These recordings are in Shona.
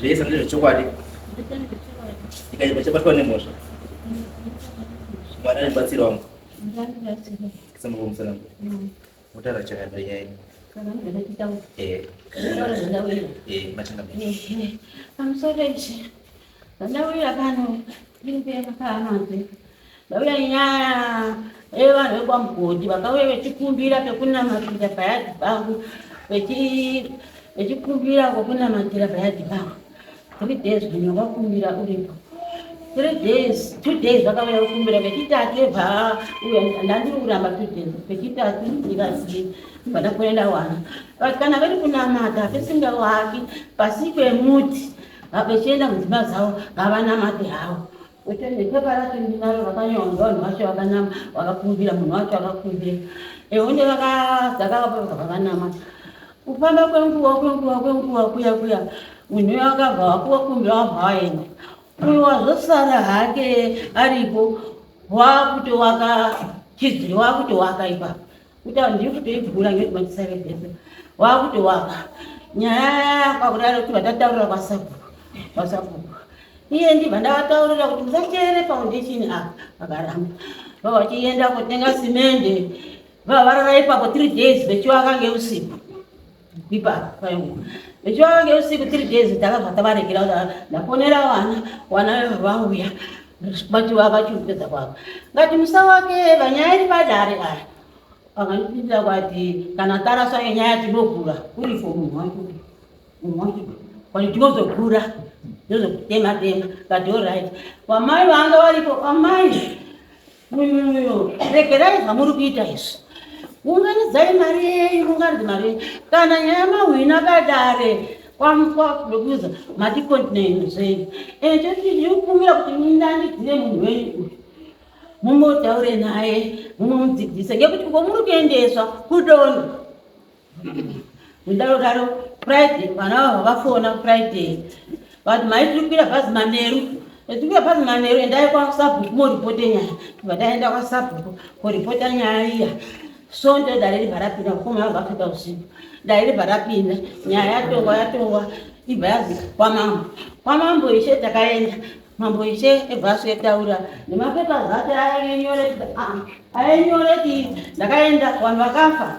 Zvese ndezvechokwadi. Ndikaita chabatwa nemhosva. Mwari anibatsira wangu. Kusamba kumusana. Mutara chakadai yai. Eh. Eh, machangamire. Pamusoro ichi. Ndauya pano ndiri kuenda paanonzi. Ndauya nyaya yevanhu vekwaMugodi vakauya vechikumbira pekunamatira payadhi pangu vechikumbira kwekunamatira payadhi pangu. 3 days munhu wakakumbira uripo. 3 days, 2 days vakauya kukumbira pechitatu ebva uya ndandiri kuramba 2 days pechitatu ndikazi ndibva ndakuenda wana. But kana vari kunamata tisingawaki pasi pemuti vapechienda mudzimba dzavo ngavanamate havo. Pepa racho ndinaro rakanyorwa vanhu vacho vakanama vakakumbira munhu wacho akakumbira. Ehonde vakadzaka vakanamata. Kufamba kwenguva kwenguva kwenguva kuya kuya munhu uyo akabva wakuvakumbira wabva waenda. Uyu wazosara hake aripo wakutovaka chidziro wakutovaka ipapo. Kuti ndiri kutoigura ngekuti mandisave wakutovaka. Nyaya kwakudaro kuti vatataurira kwasabhuku kwasabhuku. Iye ndibva ndavataurira kuti musachere foundation apa vakaramba. Vavachienda kotenga simende vavarara ipapo 3 days vechivaka ngeusiku ipapo painguva vechivaka ngeusiku 3 days takabva tavaregera kuti ndaponera vana vana vauya vachivaka chikupedza kwavo ngati musavake vanyaya iri padare aya vakandipindira kwati kana taraswa ngenyaya tinogura uripo munhu wacho munhu wacho kwati tinozogura tinozokutema tema kati alright vamai vanga varipo vamai uyu regerai zvamuri kuita izvi unganidzai mari yenyu unganidze mari yenyu kana nyaya mahwina padare kwakuza matikontineni zvenyu ende totikumbira kuti mundandidzire munhu wenyu uyu mumbotaure naye mumudzidzise ngekuti uko muri kuendeswa kudondo mudaro daro Friday vana vavo vafona Friday vati mai tiri kukwira bhazi manheru tikukwira bhazi manheru endai kwasabhuku moripote nyaya tibva taenda kwasabhuku koripota nyaya iya Sonto dare ribva rapinda mukoma vangu afika usiku dare ribva rapinda nyaya yatongwa yatongwa ibva yazi kwamambo kwamambo ishe takaenda mambo ishe ebva asvetaura nemapepa zake ainyoreti ndakaenda vanhu vakafa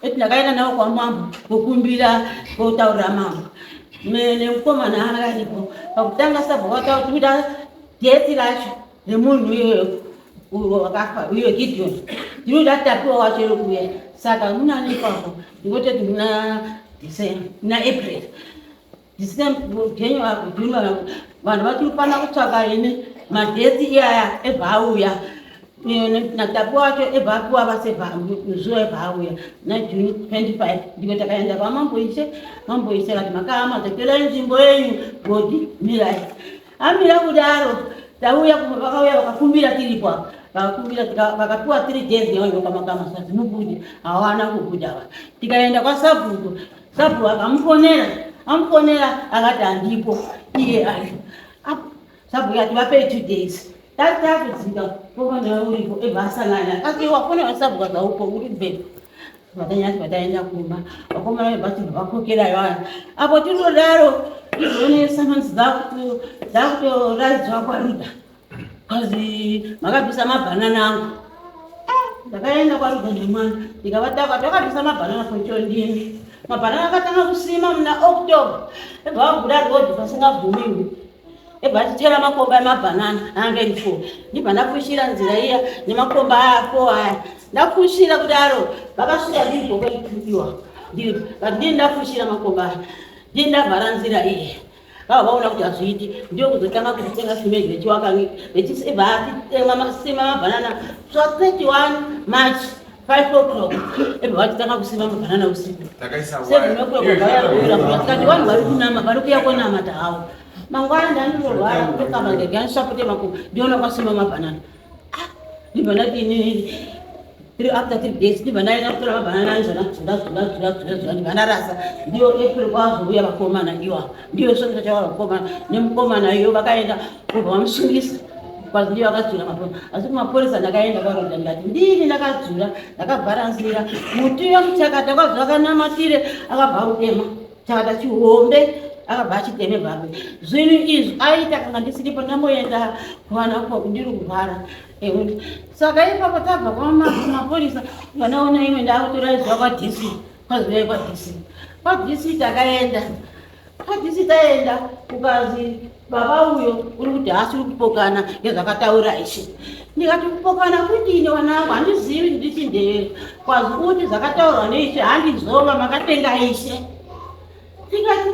eti ndakaenda navo kwamambo kokumbira kotaurira mambo nemukomana anga aripo pakutanga sabhuku vataura tikuita date racho remunhu iyoyo uyo wakafa uyo Gideon ndinoda Tapiwa wacho iri kuuya saka munani ipapo ndingototi muna December muna April December January June vanhu vachiri kufanira kutsvaka ini madates iyaya ebva auya naTapiwa wacho ebva apiwa vasebva zuva ebva auya naJune 25 ndiko takaenda kwamambo ishe mambo ishe kati makama dzokerai nzvimbo yenyu godi mirai amira kudaro tauya vakauya vakakumbira tiripo apa vakakumbira vakapiwa 3 days nevanhu vekwamakama sati mubude hawana kubuda va tikaenda kwasabhuku sabhuku akamufonera amufonera akati handipo iye ari sabhuku ati vapei 2 days tati takudzika komana uripo ebva asangana akati wafonera sabhuku akaupo uri bvepo vakanyati vataenda kumba vakomana vebhasi vakokera vaya apo tinodaro izvone samanzi dzakutoraidzwa kwaruda kazi makabvisa mabhanana angu ndakaenda kwaruda nemwana ndikavataka takabvisa mabhanana fochondini mabhanana akatanga kusima muna October ebva vabuda rodhi pasingabvumiwi ebva achitera makomba emabhanana anga iri four ndibva ndafushira nzira iya nemakomba aya four aya ndafushira kudaro vakasvika ndiripo kwaituiwa ndiripo but ndii ndafushira makomba aya ndii ndavhara nzira iyi vava vaona kuti hazviiti ndiyo kuzotanga kutenga simende vechiwaka vechisibva sima mabhanana so 31 March 5 o'clock ebva vachitanga kusima mabhanana usiku Takaisa 7 o'clock vaya tikati vanhu vari kunama vari kuya konamata havo mangwana ndandinorwara kutokamba ndikanisapute makumbo ndiona kwasima mabhanana ndibva ndati inini tiri after 3 days ndibva ndaenda kutora mabhanana anzona ndazvona ndibva ndarasa ndiyo April kwazouya vakomana iwa ndiyo songesa chava vakomana nemukomana iyo vakaenda kubva vamusungisa kwazi ndiyo akadzura mapurisa asi kumapurisa ndakaenda kwaroda ndikati ndini ndakadzura ndakavhara nzira muti wemuchakata kwazi vakanamatire akabva kutema chakata chihombe Akabva achiteme bvape zvinhu izvi aita kanga ndisiripo, ndamboenda kuvana koko, ndiri kurwara. Saka ipapo tabva kwamapurisa, vanaona imwe ndakutoraidzwa kwaDC, kwazivai kwaDC. KwaDC takaenda, kwaDC taenda kukazi baba uyo uri kuti haasi uri kupokana ngezvakataura Ishe. Ndikati kupokana kudini wanangu, handizivi, nditi ndee. Kwazi kuti zvakataurwa neIshe handizova makatenga Ishe. Ndikati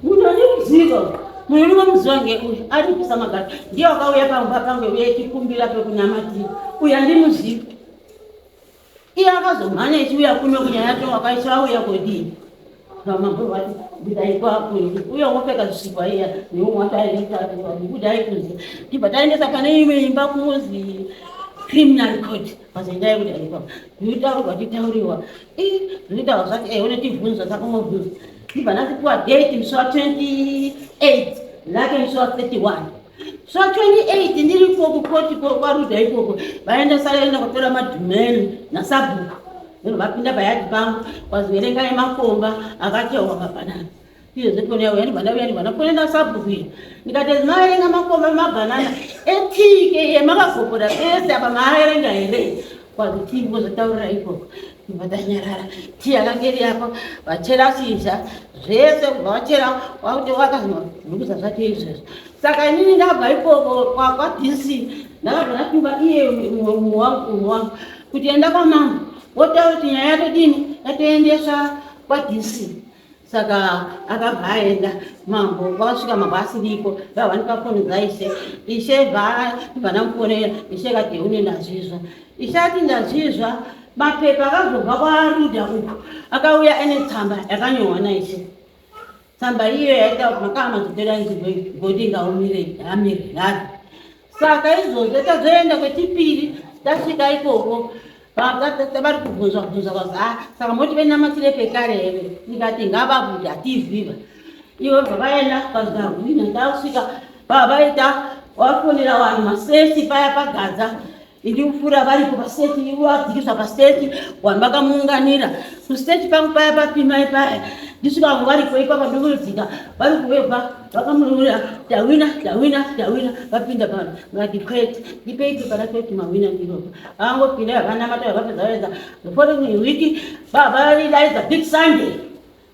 munhu andimuziva, munhu ndinomuziva ngeuyu ari kupisa magari, ndiye wakauya pamba pangu uye chikumbira pekunamatira, uyu handimuzivi. Iye akazomhanya ichiuya kuno kunyaya yacho wakaiswa auya kodini. Vamambo vati budai kwakunze, uye wopfeka zvisikwa iya neumwe wacho aita budai kunze. Ndibva taendesa pane imwe imba kunozi criminal court, vazoendai kudai ipapo. Zvinotaurwa chitauriwa, zvinotaurwa zvati unotibvunza, saka unobvunza. Ndibva ndatipiwa date musi wa 28 lake musi wa 31. So 28 ndiri ikoko koti kwaRudha ikoko, vaenda saenda kutora madhumeni nasabhuku. Vapinda payadhi pangu, kwaziverengai makomba akachehwa mabhanana. Izvo foni yavo yani vana yani vana foni nasabhuku iyi. Ndikati maverenga makomba mabhanana etike yemakagopora ese apa maaverenga here? Kwazi tii ngozotaurira ikoko. Ndibva tanyarara. Tii yakanga iri apo, vachera shizha zvese kubva vachera wakuti wakazvinhukuza zvacho izvezvo. Saka inini ndabva ikoko kwaDC, ndakabva ndapimba iye mumwe wangu kuti enda kwamambo wotaura kuti nyaya yatodini yatoendeswa kwaDC. Saka akabva aenda mambo, kwakasvika mambo asiripo, vavanika foni dzaIshe. Ishe bva ndamufonera, Ishe kati une ndazvizva. Ishe ati ndazvizva, mapepa akazobva kwaRudha uku akauya ane tsamba yakanyorwa naIshe. Tsamba iyo yaita kuti makava mazotora godi ngaumire amire rari. Saka izvozvo tazoenda kwechipiri, tasvika ikoko vari kubvunzwa bvunzwa kwazi a saka moti venamatire pekare here? Ndikati ngavabude hatiziva. Ivo bva vaenda kwazahwina, ndakusvika bva vaita wafonera vanhu masesi paya pagadza indikupfuura varipo paseti, vadzikiswa paseti, vanhu vakamuunganira kuseti pangu paya papimai paya. Ndisvika varipo ipapa, ndikudzika vari kuwebva vakamurira tawina tawina tawina. Vapinda pano ngati kwete, ndipei pepa racho kuti mawina ndiropa. Vangopinda vakanamata vapedza vaedza the following week baba vaidaidza big Sunday,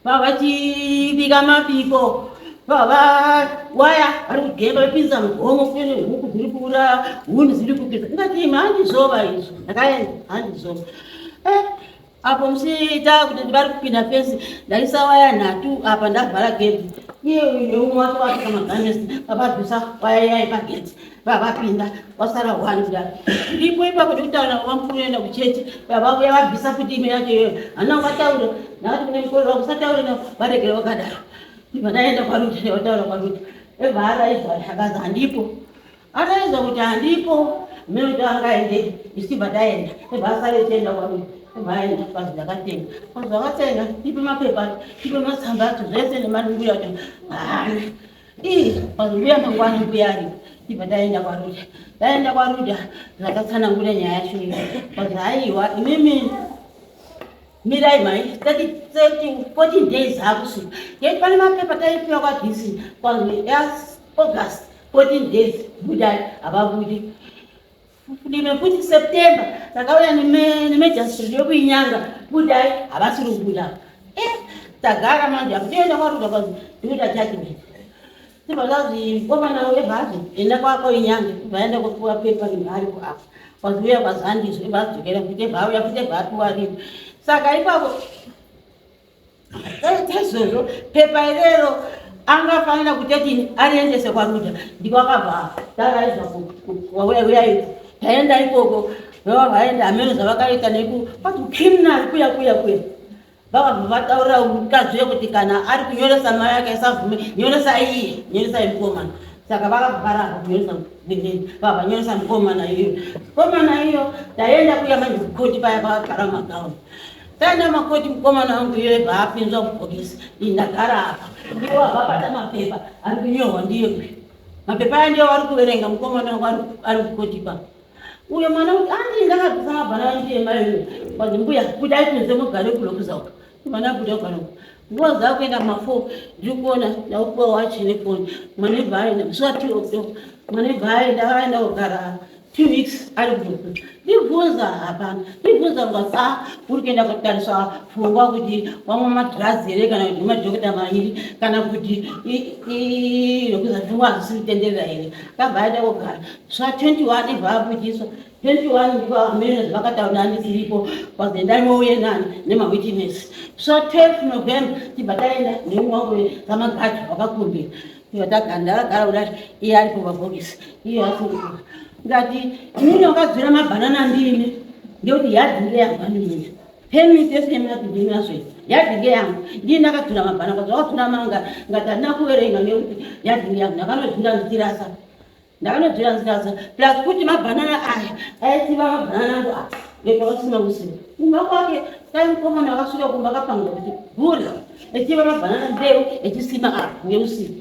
baba vachibika mabiko, baba waya vari kugemba vapinza mugomo kune huku dziri kuura, huni dziri kupisa. Ndikati imi handizova izvo, ndakaenda handizova. Apo musiita kuti vari kupinda fensi, ndaisa waya nhatu apa, ndavhara gedhi. Iye neumwe wacho wapika magamesi, vabvisa waya iya yepagedhi, vavapinda wasara one kudai. Ndipo ipapo ndikutaura vamukuru enda kuchechi, vavauya vabvisa futi imwe yacho iyoyo. Hana ungataura, ndakati kune mukuru wangu usataure navo, varegere vakadaro. Ndibva ndaenda kwaRuti, wataura kwaRuti ebva araidzwa akazi handipo, araidzwa kuti handipo mene kuti angaende. Isibva taenda, ebva asare tienda kwaRuti, ebva aenda kwazi ndakatenga. Kwazi wakatenga, tipe mapepa, tipe matsamba acho zvese nemarungu yacho. Haana ii kwazi mbuya mangwana mbuya aripo. Ndibva taenda kwaRuta, taenda kwaRuta zvakatsanangura nyaya yacho iyo. Kwazi haiwa imimi mirai mai 30 14 days akusvika yeti pane mapepa taipiwa kwaDC kwazi August 14 days budai, havabudi. Ndime futi September takauya nemajustry yokuinyanga, budai, havasiri kubuda. Tagara manje akutoenda kwaRuta kwazi ndikuita judgment. Sibva zvazi mukomana webhazi enda kwako inyange, vaenda kopuwa pepa aripo apa. Kwazi uya, kwazi handizvo, ibva adzokera futi, ebva auya futi, ebva apiwa rimwe. Saka ipapo taizvozvo pepa irero angafanira kutedini ariendese kwaRuta, ndiko akabva taraizwa wauya taenda ikoko. Vaenda hameno zvavakaita neku kwati criminal kuya kuya kuya, vakabva vataurira mukadzi uyo kuti kana ari kunyoresa mai ake asabvume, nyoresa iye, nyoresai mukomana. Saka vakabva varamba kunyoresa neneni, vabva vanyoresa mukomana iyo, mukomana iyo. Taenda kuya manje kukoti paya pakagara magauni. Taenda makoti, mukomana wangu iyoyo bva apinzwa mubhokisi, ndagara apa, ndiwo avabata mapepa ari kunyorwa ndiye uyu. Mapepa aya ndiwo vari kuverenga, mukomana wangu ari kukoti pa uyo mwana kuti andi ndakabvisa mabhanana ndiye mai uyo. Kwazi mbuya budai kunze mugare kulokuza uko. Mwana abuda kugara uko. Nguva dzakuenda kuma4 ndiri kuona ndakupiwa wachi nefoni. Mwana ibva aenda musi wa 2 October. Mwana ibva aenda aenda kugara 2 weeks ari kudokuta. Ndibvunza hapana. Ndibvunza ngati a uri kuenda kotariswa pfungwa kuti wamwa madrugs here kana kuti madhokota mairi kana kuti yokuza pfungwa hadzisi kutenderera here. Akabva aenda kogara. Musi wa 21 ibva abudiswa. 21 ndipo amene zvakataura ndisiripo kwazi ndaiuye nani nemawitness. So 12 November tibva taenda neumwe wangu kamagaji wakakumbira. Tibva tagara, ndakagara kudai iye aripo pabhokisi iye asiri. Ngati inini wakadzura mabhanana ndini ngekuti yadhi ngeyangu andimunya permit yese yemunati ndinazvo yadhi ngeyangu ndini ndakadzura mabhanana kwazi wakadzura manga ngati handina kuverenga ngekuti yadhi ngeyangu ndakanodzura ndichirasa ndakanodzura ndichirasa plus kuti mabhanana aya aisiva mabhanana angu aya ngepakasina kusiva kumba kwake dai mukomana akasvika kumba akapanga kuti bhuri echiva mabhanana mbeu echisima apa ngeusiku.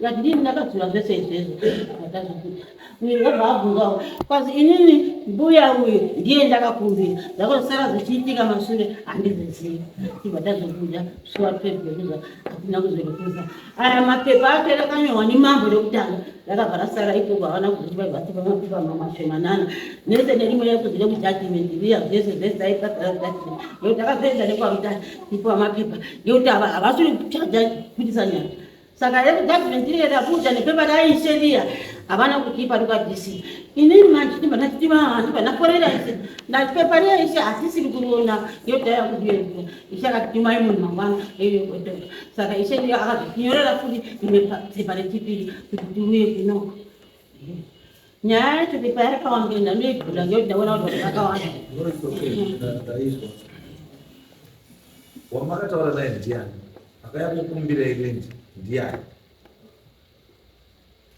Ngati ndini ndakadzura zvese izvezvo ndakazokuta uyu wobva abvunzawo kwazi inini mbuya uyu ndiye ndakakumbira zvakazosara zvichiitika mashure handizizivi. Tibva tazobuda suwa 12 yekuza hatina kuzorikuza aya mapepa acho rakanyorwa nemambo rekutanga rakabva rasara ikoko havana kuzoti vaibvatipa mapepa mashomanana nese nerimwe rekuzi rekujudgment riya zvese zvese taibhadhara judgment ngekuti takazoenda nekwarutare tipiwa mapepa ngekuti havasiri kuchaja kubudisa nyaya. Saka rekujudgment riya rabuda nepepa raishe riya havana kutipa rukadisi. Inini manje ndibva ndachiti ndibva ndaforera ishe ndati pepa riya ishe hatisiri kuriona ngekuti taiya kuduyeura. Ishe akati tumai munhu mangwana eyokotoka. Saka ishe ndiyo akazotinyorera futi rimwe pepa rechipiri kuti tiuye kunoko. Nyaya yacho pepa yakawanda ndanoigura ngekuti ndaona kuti vanhu vakawanda. Ndaizwa wamakataura naye ndiani akaya kukumbira land ndiani?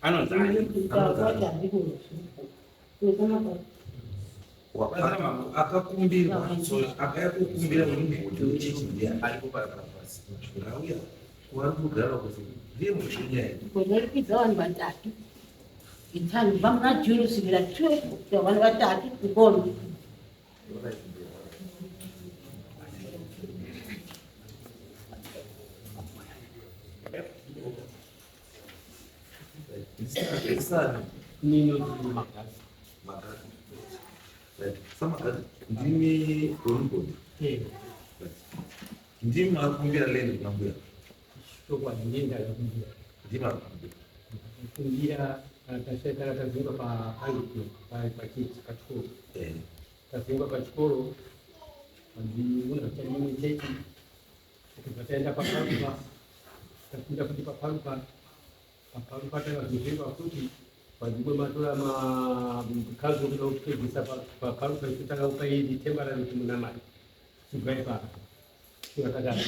Anonzi ani? Akakumbirwa, sorry, akaya kukumbira mugodhi wechechi ndiani? Aripo pasi. Ngauya kuvari kugara kuti ndiye muchinyaya. Kunoipidza vanhu vatatu itanu kubva muna June kusvikira 12 vanhu vatatu kukono. Isani. Nino Magasi. Magadi. Right. Samagadi, ndimi wemugodhi? Eh. Right. Ndimi makakumbira land kuna mbuya? Chokwadi, ndiye ndakakumbira. Ndimi makakumbira? Kumbira tashaitara tadzingwa paangipi pachechi pachikoro. Tadzingwa pachikoro hanzi munhu achadimwe chechi tibva taenda paparupa tapinda futi paparupa paparupa takazozviva futi padzimwe matora makazi okuda kupedzisa paparupa isu takakupa iri temporary kuti munamati chibva ipapo vakadaro.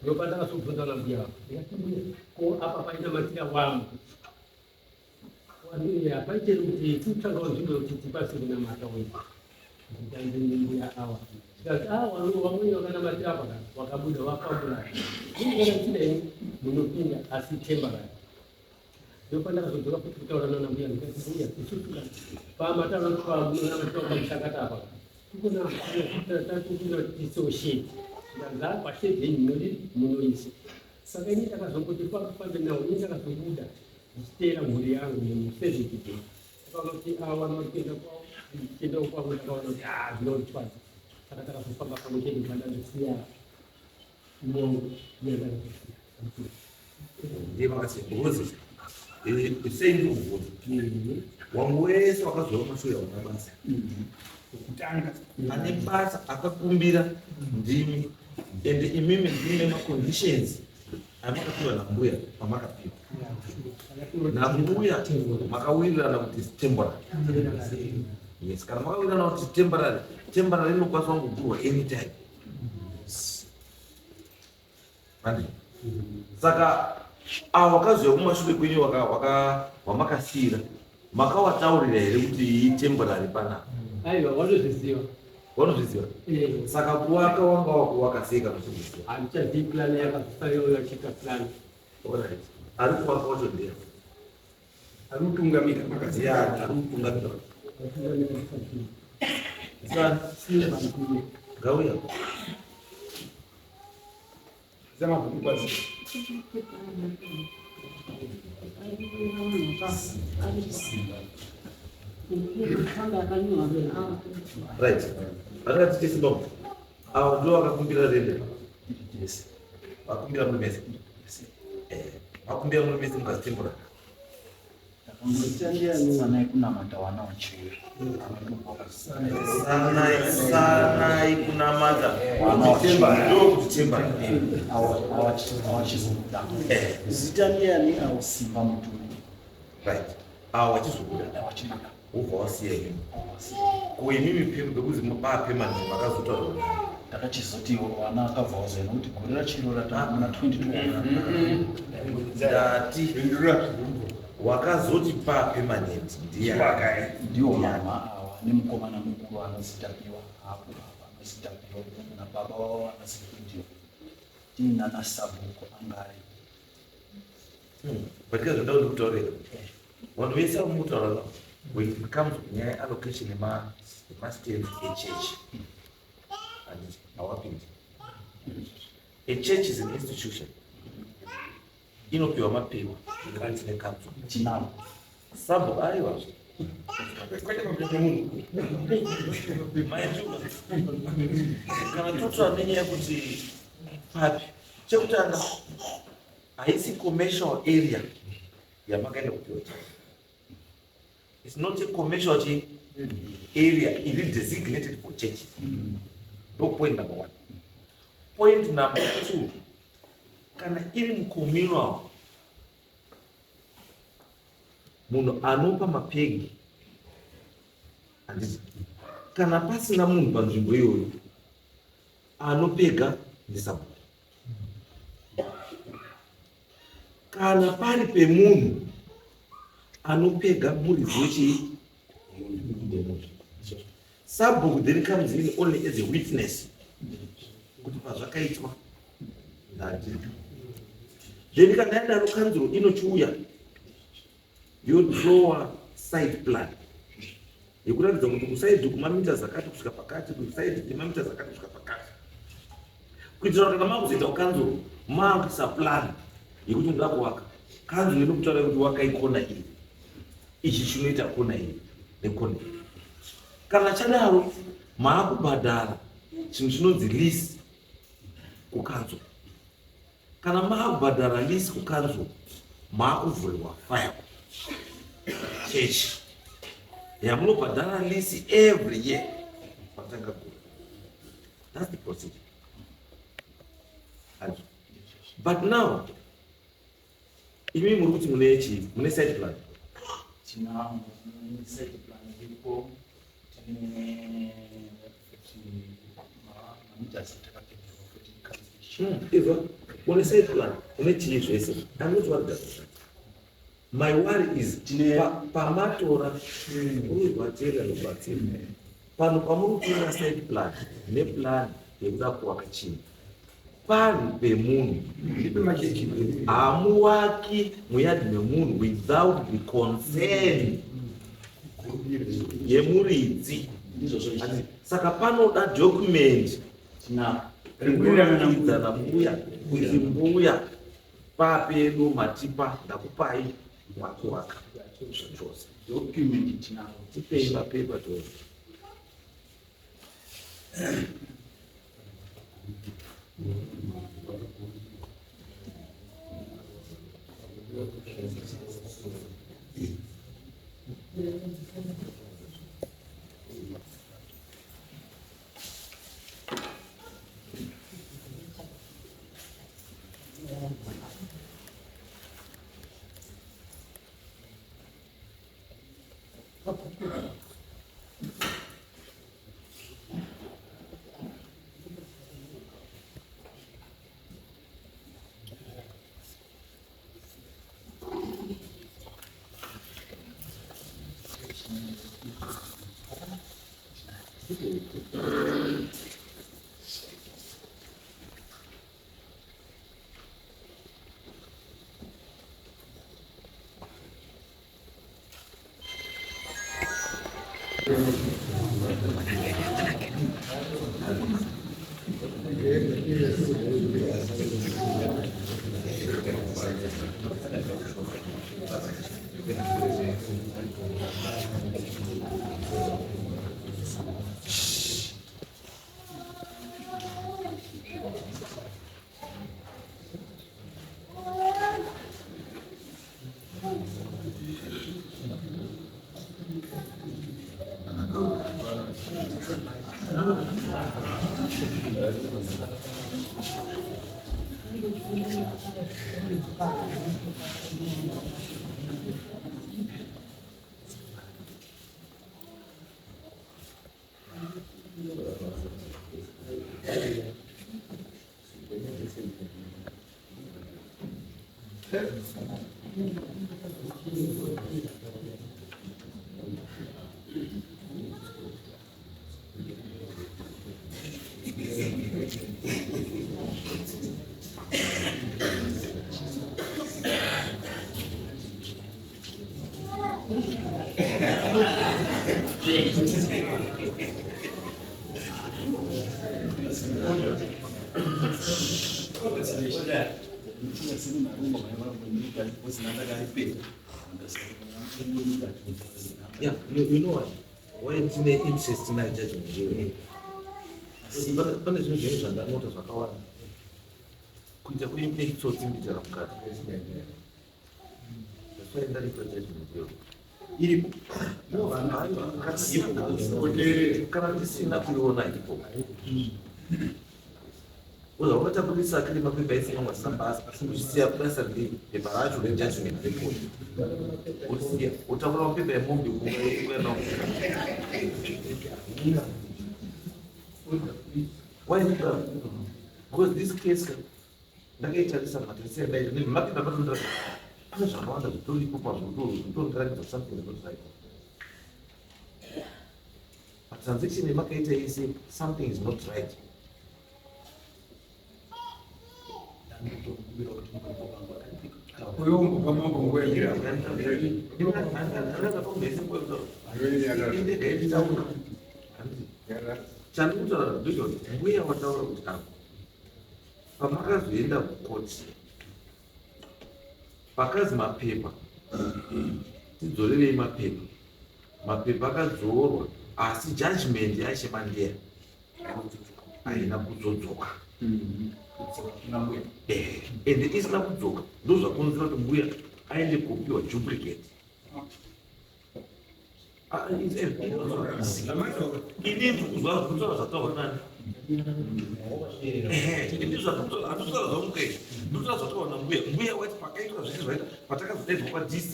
Ndopa ndakazobvunza nambuya vako ndikati mbuya ko apa painamatira wamu hapaiteri kuti tikutsvagawo nzvimbo yekuti tikwanise kunamata uyu nditanzi mbuya awa tikati a wamweni wakanamatira apa kana wakabuda wafambura kana chidai munopinda asi temporary. Ndopandakazodzoka futi kutaura nana mbuya ndikati mbuya isusu kana pamataura kuti pamunamatira pamushakata apa tikuna tatikuna tiisewo shedi ndanza pashedi yenyu munodii munoisa. Saka ini takazongoti fambe nawo ini ndakazobuda ndichiteera mhuri yangu museventh day takaona kuti ava vanhu vari kuenda kwavo ndichiendawo kwavo ndakaona kuti a zvinotwadza. Saka takazofamba pamwe chete ndandandosiya mongo yandakazosiya. Ndiye makasiya because sei ndikubvunza wamwe wese wakazova mashure hauna basa. Kutanga. Ane basa akakumbira ndimi ende imimi ndime maconditions amakapiwa nambuya pamakapiwa nambuya makawirirana kuti is temporary. Yes, kana makawirirana kuti temporary, temporary inokwanisa kungogurwa anytime. Andi saka avo wakazouya kumashure kwenyu wamakasiyira makawataurira here kuti iyi temporary panapa? Aiwa, wanozviziva. Vanozviziva? Eh. Saka kuwaka wanga wakuwaka sei kana uchizviziva? Handichazii plan yakazosariwa yachiita plan. Alright. Ari kuvaka wacho ndiye Ari kutungamira makasi. Ndiani ari kutungamira? Sani. Ngauya. Right. Vakati tese baba. Ava ndo vakakumbira rende. Yes. Vakumbira muri mese. Eh, vakumbira muri mese mukazitembura. Takamboita mwana yekunamata wana wachiuya. Sanai sanai kunamata. Ndokuti temba. Awachizobuda. Eh, Zita ndiyani awo Simba Muturi. right. Ava vachizobuda. Awachibuda. Wobva wasiya imimi. Ko imimi pekuzi mapemanent makazotaura. Takachizoti vana vakabva vazoenda kuti gore rachiro muna 2012. Ndati wakazoti papermanent ndiye Ndiwo mama awa nemukomana mukuru anozitapiwa hapo apa anozitapiwa nababa wavo anozikudiwa tiinana sabhuku anga ari. But ka zvinda kuti kutaurira vanhu vese vamukutaura navo when it comes kunyaya yeallocation yemastands echurch and hawapindi. A church is an institution inopiwa mapewa nekanzi necouncil. Tinavo. Sabhuku aiwa maituka kana totaura nenyaya yekuti papi chekutanga haisi commercial area yamakaenda kupiwa church. It's not a commercial area iri designated for church. Ndo point number one. Point number two, kana iri mucommunal, munhu anopa mapegi handiti, kana pasina munhu panzvimbo iyoyo anopega ndisabhuku. Kana pari pemunhu anopega muridzi wechii wemunhu. Sabhuku then comes in only as a witness kuti pazvakaitwa ndandiri. Then kana yadaro kanzuro inochiuya yodrawa side plan yekuratidza kuti kusaidhi kumamita zakati kusvika pakati, kusaidhi kumamita zakati kusvika pakati, kuitira kuti kana makuzoita kukanzuro maakuisa plan yekuti muda kuvaka, kanzuro inokutaura kuti wakai kona iyi, ichi chinoita kona iyi nekona iyi. Kana chadaro maakubhadhara chinhu chinonzi lease kukanzuro. Kana maakubhadhara lease kukanzuro maakuvhurirwa file chechi yamunobhadhara lease every year patanga gore. That's the procedure. But now imi muri kuti mune chii, mune site plan? Tinavo site plan iripo, tine mameters atakapimirwa kuti council. Izwa, une site plan, une chii zvese. I'm not worried about that. My worry is pamatora ururwatera nokubatsira pano pamuri kutora site plan neplan yekuda kuvaka chinhu pari pemunhu, hamuwaki muyadhi memunhu without the consent yemuridzi. Ndizvozvo. Saka panoda document Tinavo. rekuratidza mbuya kuti mbuya papedu matipa ndakupai mwakuwaka zvachose. Document tinavo. Tipei mapepa tose. Yeah, you know what? Why ndine interest na judgment iyoyo? Pane zvinhu zvenyu zvandanota zvakawanda. Kuita kwenyu kune chitsotsi mbijana mukati. That's why ndaripa judgment iyoyo. Iripo. No, kana ndisina kuiona ipo. Uza wakatakurisa akiri mapepa ese mamwe asina basa, uchisiya basa riri pepa racho rejudgment report. Wosiya, wotakura mapepa emombe kuuya nawo. Why is that? Because this case, ndakaitarisa matarisiro andaita, nemapepa apatondiratidza, pane zvakawanda zvitoripo pazvotondiratidza something is not right. Patransaction yamakaita yese, something is not right. Uyo umbopa mambo nguva yekutaura. Chandikutaura ndechekuti mbuya wataura kuti apa pamakazoenda kukoti pakazi mapepa tidzorerei mapepa, mapepa akadzorwa asi judgment yaIshe Mandeya haina kuzodzoka. Ende isina kudzoka ndozvakonzera kuti mbuya aende kopiwa duplicate. Ini ndikuzwa kutaura zvataurwa nani? Ini zvataura zvamuka izvi ndikutaura zvataurwa nambuya. Mbuya wati pakaitwa zvese zvaita patakazodaidzwa kwaDC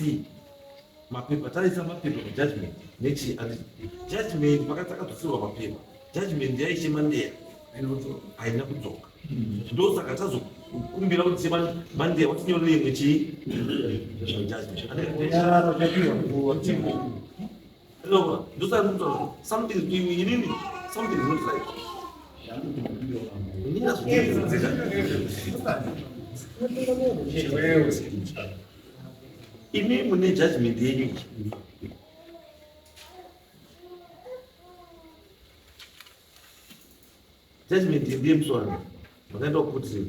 mapepa taisa mapepa kujudgment nechi judgment pakati takadzoserwa mapepa judgment yaIshe Mandeya haina kudzoka. Ndosaka tazokumbira kuti Ishe Mandeya watinyorere imwe chii judgment. Ndosaka ndikutaura kuti something inini something is not right. Inini azvibvunzika. Imi mune judgment yenyu iyi. Judgment ndiye muswano. Makaenda kukoti.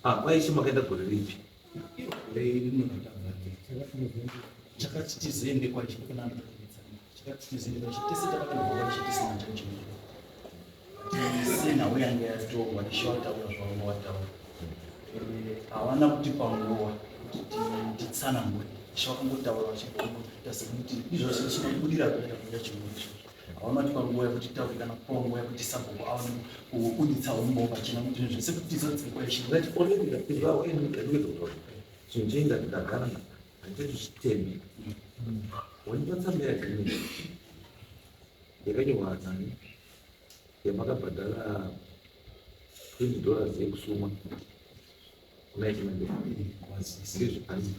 Ah, kwaishe makaenda gore ripi? Chakati tizoende kwaishe kuna chakati tizoende kwaishe tese takatobva kwaishe tisina judgment. Sena uyange yatorwa ishe wataura zvavanga wataura. Hawana kutipa nguva kuti titsanangure. Ishe vakangotaura vachibva sekuti izvozvo zvinobudira kuenda kuita chimwe izvozvo. Hawana kutipa nguva yekuti taure kana kupa nguva yekuti sabhuku aone kubuditsa umbo pachena kuti zvinhu zvese kuti tizodzike kwaishe. Right, already ndapinda waenda ndikuedza kutaura. Chinhu chaenda ndagara handichazvitembi. Wanipa tsamba yeagreement yakanyorwa nani yamakabhadhara $20 yekusuma kuna Ishe Mandeya. Ndizvo hanzi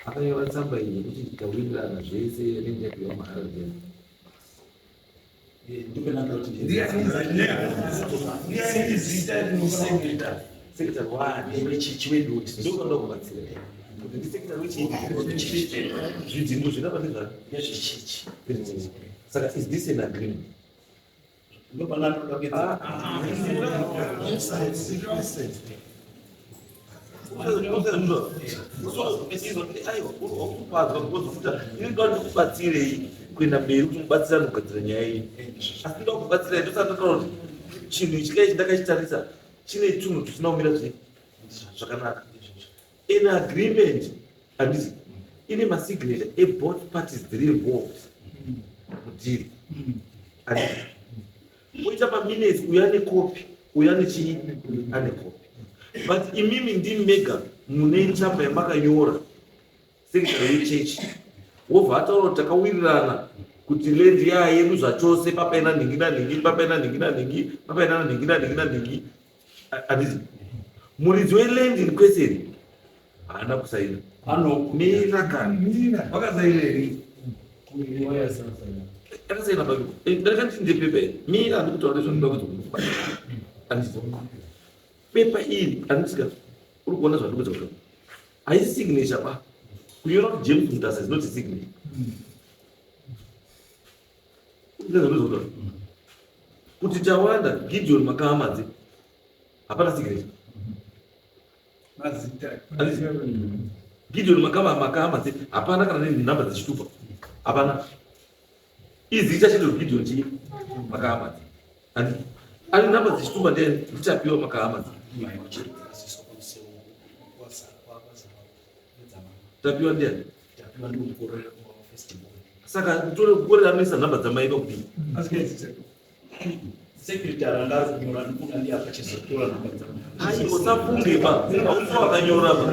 akanyora tsamba iyi yekuti tawirirana zvese rent yapiwa mahara zviya. Secretary wani Wechichi wedu. Ndokanoda kubatsira kuti ndisekretary wechichi, zvidhimbu zvinapa ndezvani? Ndezvechichi. Saka is this an agreement? Ndikubatsirei kuenda mberi kuti mubatsirane kugadzira nyaya iyi, asi ndoda kubatsirai ndosandataura kuti chinhu ichi kai ndakachitarisa chine tunhu tusina kumira zvakanaka. An agreement handiti ine masignature eboth parties dziri involved mudhiri, handiti? Oita maminutes, uyo ane kopi, uyo ane chii, ane kopi, but imimi ndimi mega mune tsamba yamakanyora. Secretary wechechi wobva ataura kuti takawirirana kuti land yaa yedu zvachose, papaina nhingi nanhingi, papaina nhingi nanhingi, papaina nhingi nanhingi nanhingi, handiti? Muridzi weland in question haana kusaina. Mira kani, Vakasaina. Akasaina papi? Ndakati ndepepa iri. Mira, handikutaura nezvandinoda kuti, handiti? Pepa iri, handisika uri kuona zvandikuedza kutaura, haisi signature ba. Kunyora kuti James Mutasa is not a signature. Ndozvandikuedza kuti Tawanda Gideon Makahamadzi, hapana signature. Mazita. Gideon Makahamadzi hapana kana nenhamba dzechitupa, hapana. Izita chete, Gideon chii, Makahamadzi, handiti? Ane nhamba dzechitupa ndiTapiwa Makahamadzi. Tapiwa ndiani? Saka tore kukorera anoisa nhamba dzamaiva kudii? Secretary anga ari kunyora, ndikuona ndiye akachizotora nhamba dzangu. Ai, usafunge ba, hausi wakanyora ba.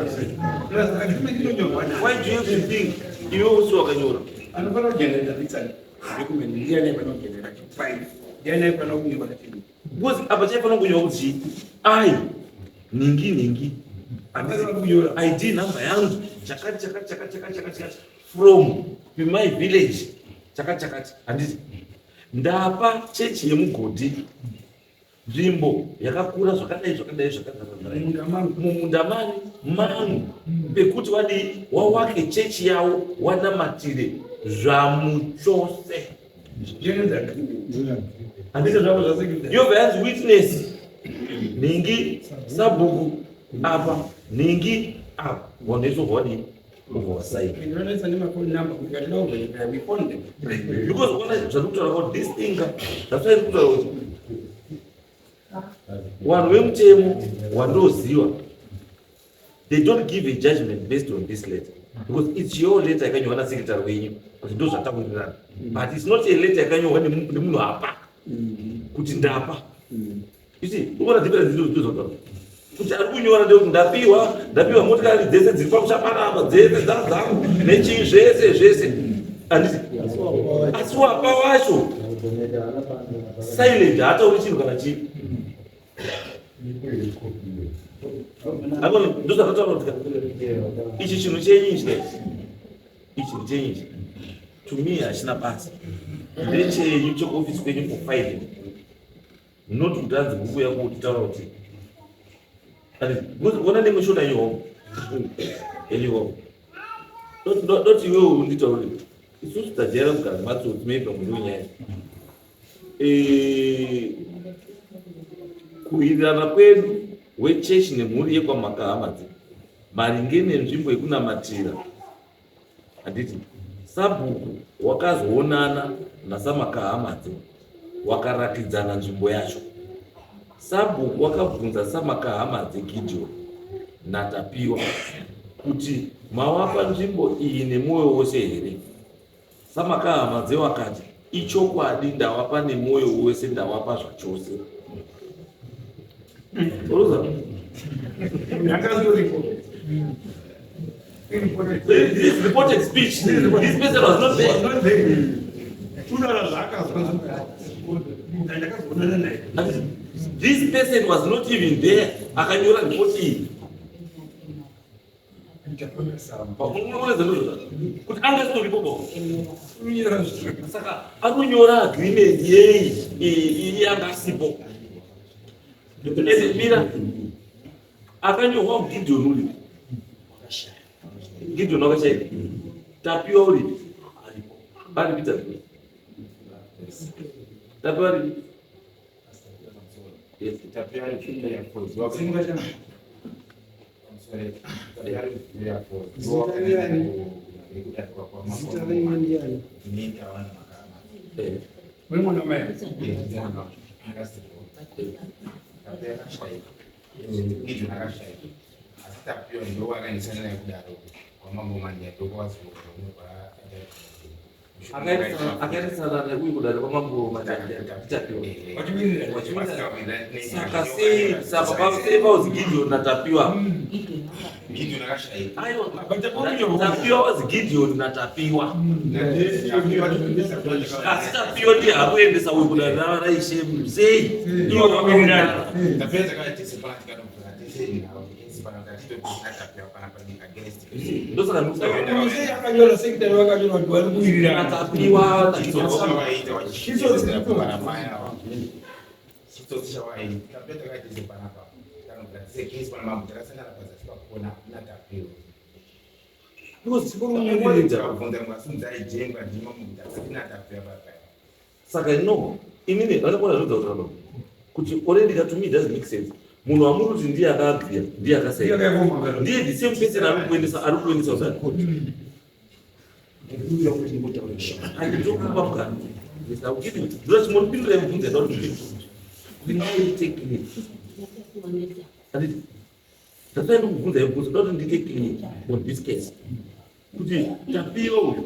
Why do you even think iwe usi wakanyora? Anofanira kugenerata picture document ndiani? Aifanira kugenerata file ndiani? Aifanira kunyora chinhu? Because apa chaifanira kunyorwa kuti ai ningi ningi Anofanira kunyora. ID number yangu chakati chakati chakati chakati chakati chakati, from my village chakati chakati, handiti? Ndapa chechi yemugodhi nzvimbo yakakura zvakadai zvakadai zvakadai Mumunda mangu. Mumunda mani mangu, pekuti vadii, wawake chechi yavo, wanamatire zvamuchose. Ndiani agreement? Handiti? Zvavo zvasecretary. Yobva yanzi witness nhingi, sabhuku apa, nhingi apa, wanhu wadii, ubva wasaina. Vanoisa nemafoni number kuti katida kuverify, we phone them. Because ona zvandiri kutaura kuti this thing, that's why ndiri kutaura kuti vanhu vemutemo wandoziva, they don't give a judgment based on this letter, because it's your letter yakanyorwa nasecretary wenyu kuti ndo zvatawirirana, but it's not a letter yakanyorwa nemunhu apa kuti ndapa. You see, unoona difference? Ndizvo kuti ari kunyora ndekuti ndapiwa motikari dzese dziri pamusha panapa, dzese dzangu nechii, zvese zvese, handiti? Asi wapa wacho silent, haatauri chinhu kana chii. Akona ndozvakataura kuti ichi chinhu chenyu ichi, ichi chenyu ichi, to me hachina basa. Ndechenyu chekuofisi kwenyu for filing, not kuti anzi bhuku yako kutitaura kuti. Ona nemwe shona iyoho eliho doti iwewe unditaure. Isusu tajaira kugara nematsotsi, maybe pamwe ndonyaya. Kuwirirana kwedu wechechi nemhuri yekwaMakahamadzi maringe nenzvimbo yekunamatira, handiti? Sabhuku wakazoonana naSamakahamadze, wakarakidzana nzvimbo yacho. Sabhuku wakabvunza Samakahamadze Gideon naTapiwa kuti mawapa nzvimbo iyi nemwoyo wose here? Samakahamadze wakati, ichokwadi, ndawapa nemwoyo wose, ndawapa zvachose. Uruza? Yakazoripo. This reported speech, this person was not there. Kutaura zvaakazwa, ndakazoonana naye. This person was not even there akanyora ripoti iyi. Unoona zvandozvo kuti anga asitoripo bo. Saka anonyora agreement yei iyi anga asipo? Ende mira, akanyorwa Gideon uri, Gideon wakashaika, Tapiwa uri, ari pita. Tapiwa ri Yes. Zita renyu ndiani? Muri mwana mai? Asi Tapiwa ndo wakaendesana naye kudaro kwamambo Mandiya, Akaendesana neuyu kudare kwamambo Tapiwa. Saka sei, saka sei pauzi Gideon naTapiwa? Aiwa, Tapiwa wazi Gideon naTapiwa, asi Tapiwa ndiye akuendesa uyu kudare raishe sei? Iwo vakawirirana. Ndosaka Akanyora secretary, vakanyora kuti vari kuwirirana. Tapiwa. Chitsotsi chawaita Tapiwa, takaitise panapa, tanogadzise case pana mambo, takasangana pazasi pakona naTapiwa. Tikabvunza mwasunzai jengwa ndima mukuti naTapiwa papa. Saka no, inini vanokona zvodza kutaura kuti already ka, to me doesn't make sense. Munhu wamuri kuti ndiye akaagriya, ndiye akasaina, ndiye the same person ari kuendesa, ari kuendesa kuzari. Anditokupa mukana ndoti muripindura mubvunzo yada kuti ndinoite clear. Anditi ndasai ndikubvunza mubvunzo, ndoda kuti ndiite clear on this case kuti Tapiwa uyu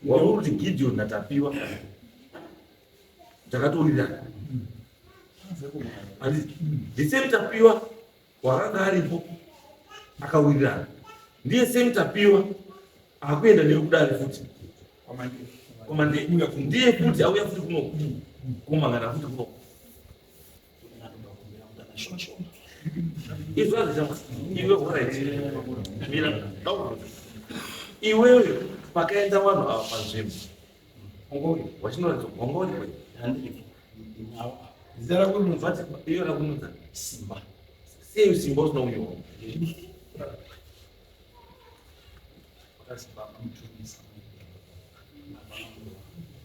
wamuri kuti Gideon naTapiwa takatowirirana, handiti? The same Tapiwa wakanga aripo akawirirana ndiye same Tapiwa akuenda newe kudare futi kwamande, ndiye futi auya futi kuno kumangana futi kuno. Izvo azvichama iwe. Alright, mira. Iwewe pakaenda vanhu ava panzvimbo wachinoratidza wanga uri Zita rako rinonzi? But iyo rakunudza. Simba. Sei simba usina kunyorwa? Vakazi vakamutumisa.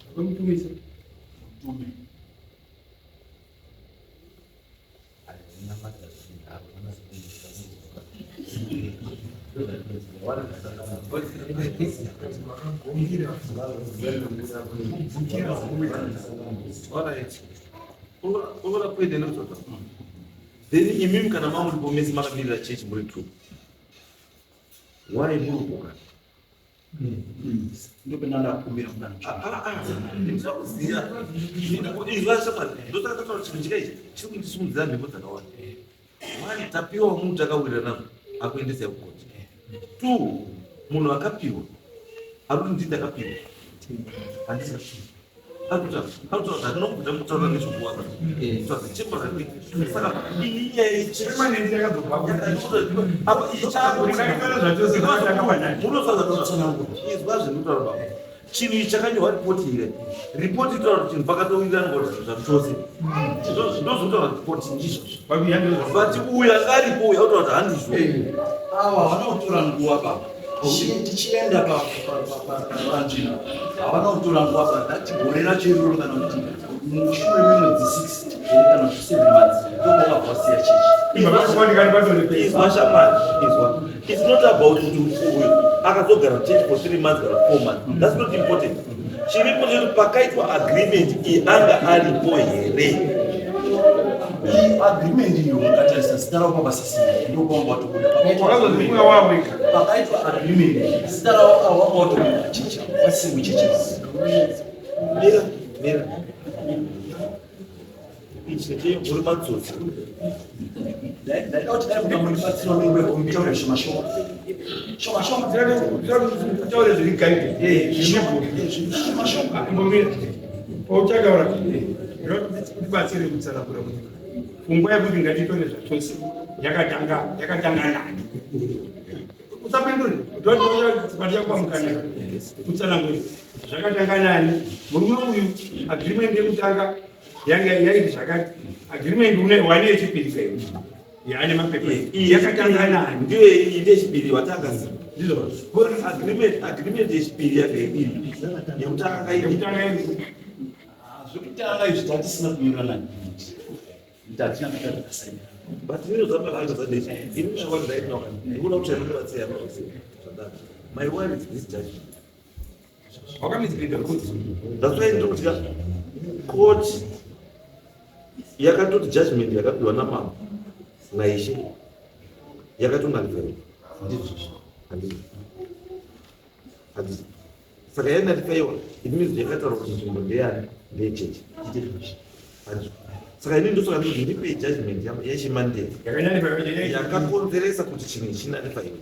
Vakamutumisa. Mutume. Alright, uvona kuende nekutsvaka. Then imimi kana mamuripo mese makamirira chechi muri two, why muri kuka? Ndopendanda kumbira mukana. Ndinoda kuziva izwa shamwari. Ndosaka tataura chinhu chika ichi chiri kundisimudzira mhepo dzakawanda. One, Tapiwa wamunhu takawirirana akuendesa kukoti. Two, munhu akapiwa ari kuti ndii ndakapiwa, handisi arikutaura hatina mutaura nezvokuwaka chemba. Saka iyi nyaya Permanent yakazobva. Apa ichi chamunosanzwa zvinotaura baba, chinhu ichi chakanyorwa ripoti here? Ripoti itaura kuti chinhu pakatowirirana kuti zvinhu zvachose ndozvotaura ripoti ndizvozvo, but uyu anga aripo uyu autaura kuti handizvo. Ava havana kutora nguva baba. Tichienda panzvimbo havana kutora nguva baba. That gore racho iroro, kana kuti mushure memwedzi 6 kana kuti 7 months, ndokwakabva wasiya chechi. Izwa shamwari, izwa. It's not about kuti uyu akazogara church for 3 months kana 4 months, that's not important. Chiripo chekuti pakaitwa agreement iyi anga aripo here? Iyi agreement iyo, mukatarisa zita ravo pabasisina, ndokwanga watobuda. Wakazozifunga wawega. Pakaitwa agreement, zita ravo wanga watobuda chechi, vasiri muchechi. Mira, mira, ichi ndechei? Muri matsotsi. Ndaida kuti dai mukamundibatsira mutaure shoma shoma, shoma shoma. Taure zviri guide. Shoma shoma. Imbomira pauchataura, ndibatsire kutsanangura kuti pfungwa yekuti ngatitore zvachose yakatanga nani. Usapindure patichakwamukana kutsanangura zvakatanga nani. Murume uyu, agreement yekutanga yanga yaiti zvakati, agreement wane yechipiri kai yaane mapepa yakatanga nani? Ndiyo iyi ndechipiri watanga. Ndizvo. Agreement yechipiri yakaidii? Yekutanga kaidi. Yekutanga. Zvekutanga izvi tatisina kunyorana kuti hatina kuita takasainira. But you know something like that. Ini what right now. Ndikuona kuti ndinobatsira zvakadaro. My worry is this judgment. Wakamislead kuti That's why ndinokuti court yakatoti judgment yakapiwa namambo naishe yakatonalifaiwa. Handizvo. Handizvo. Saka yanalifaiwa it means yakataura kuti nzvimbo ndeyani ndeyechechi. Handizvo. Saka ini ndosaka ndikuti ndipe judgment yachimandela yakakonzeresa kuti chinhu ichi chinalifaiwe.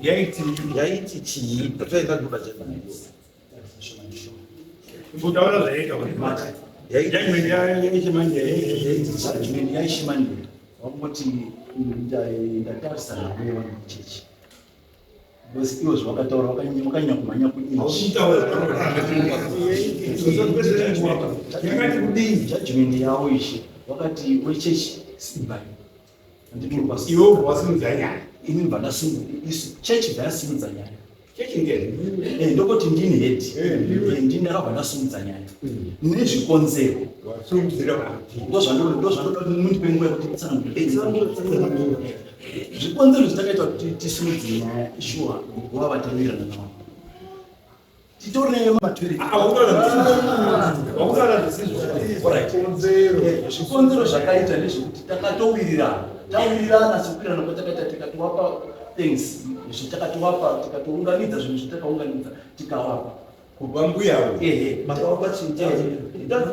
Yaiti Yaiti chii? That's why ndandinoda judgment. Kutaura zvaita kuti Yaiti judgment yaishimanje yaiti chii? Judgment yaishimandira wakungoti ndatarisa navo chechi because ivo zvavakataura wakanyanya kumhanya kuinchi. Yakati kudii? Judgment yavo ishe wakati wechechi simbai. Iwe ubva wasimudza nyaya. Ini ndibva ndasimudza, isu chechi bva yasimudza nyaya. Chechi ndiyani? Ndokoti ndini head. Ndiwe. Ndini ndakabva ndasimudza nyaya nezvikonzero. Wasimudzira kuti Ndozvandoda kuti mundipe nguva yekuti titsanangure. Tsanangura. Zvikonzero zvitakaita kuti tisimudze nyaya shuwa guva vatawirirana navo titori nematoilet. Wakutaura zvisizvo. Alright. Zvikonzero zvakaita ndezvekuti takatowirirana, tawirirana sekuwirirana kwatakaita, tikatiwapa things zvitakatiwapa, tikatounganidza zvinhu zvitakaunganidza tikawapa. Kubva mbuyawo. Ehe. Makavapa chii?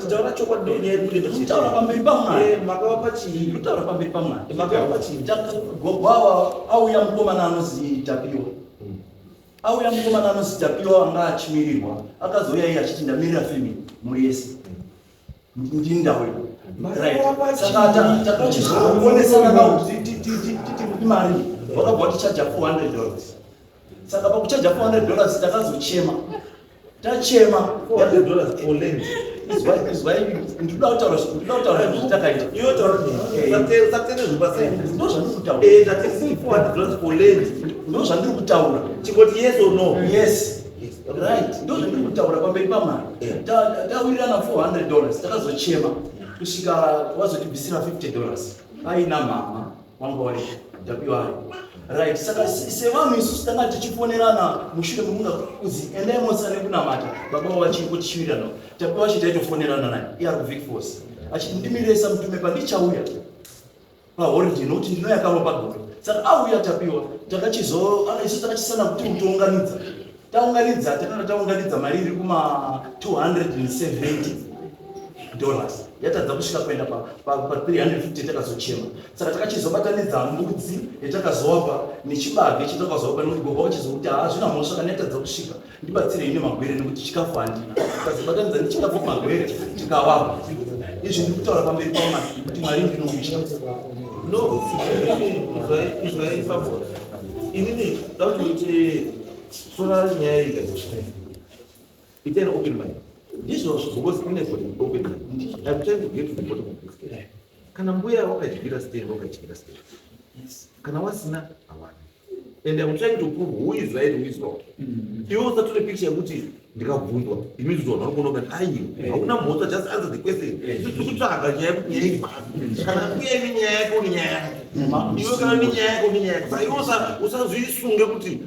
Taura chokwadi, ndonyaya iri kuenda. Kutaura pamberi paMwari. Makavapa chii? Kutaura pamberi paMwari. Makavapa chii? Gogwawa auya mukomana anozi Tapiwa. Auya mukomana anozi Tapiwa anga achimirirwa, akazouya iye achiti ndamirira family mhuri yese. Ndini ndauya. Right. Saka takachizoonesana navo kuti titi mari vakabva vatichaja $400. Saka pakuchaja $400 takazochema. Tachema. $400 for land. Izwai, ndinoda kutaura zvatakaita. Iwe taura satene zvibasa. Ndo zvandiri kutaura. Ndati $400 for land. Ndo zvandiri kutaura. Chingoti yes or no? Yes. Right. Ndo zvandiri kutaura pamberi paMwari. Tawirirana $400 takazochema kusvika wazotibvisira $50. Aina mama wanga wari Tapiwa ari. Right. Saka sevanhu isusu tanga tichifonerana mushure memunga kuzi endai mosane kunamata baba vachiri tichiwirirana. Tapiwa wacho taitofonerana naye iye ari kuVic Force. Achiti ndimiresa mutume pandichauya paholiday nokuti ndinoyakamwa pagore. Saka auya Tapiwa takachizo isu takachisana kuti kutounganidza. Taunganidza, takanga taunganidza mari iri kuma $270 yatadza kusvika kuenda pa 350 takazochema. Saka takachizobatanidza mbudzi yatakazowapa nechibage chatakazopa nekuti gogo vachizokuti hazvina mhosva kana yatadza kusvika ndibatsirei nemagwere nekuti chikafu handina. Tikazobatanidza nechikafu magwere tikawapa. Izvi ndiri kutaura pamberi paMwari kuti Mwari ndinomutya. No, izwai fambora. Inini ndakuti uite sora nyaya iyi. Ite an open mind. Ndizvozvo. Because ine got an open mind. I'm trying to get to the bottom of this case. Kana mbuya wakadyira stand, wakadyira stand. Kana wasina, hawana. And I'm trying to prove who is right, who is wrong. Iwe usatore picture yekuti ndikabvunzwa, it means kuti vanhu vanogona kungati aiwa, hauna mhosva, just answer the question. Tiri kutsvaga nyaya yekuti nyaya iri papi. Kana mbuya ine nyaya yake, une nyaya yake. Iwe kana une nyaya yako, une nyaya yako. Saka iwe usazvisunge kuti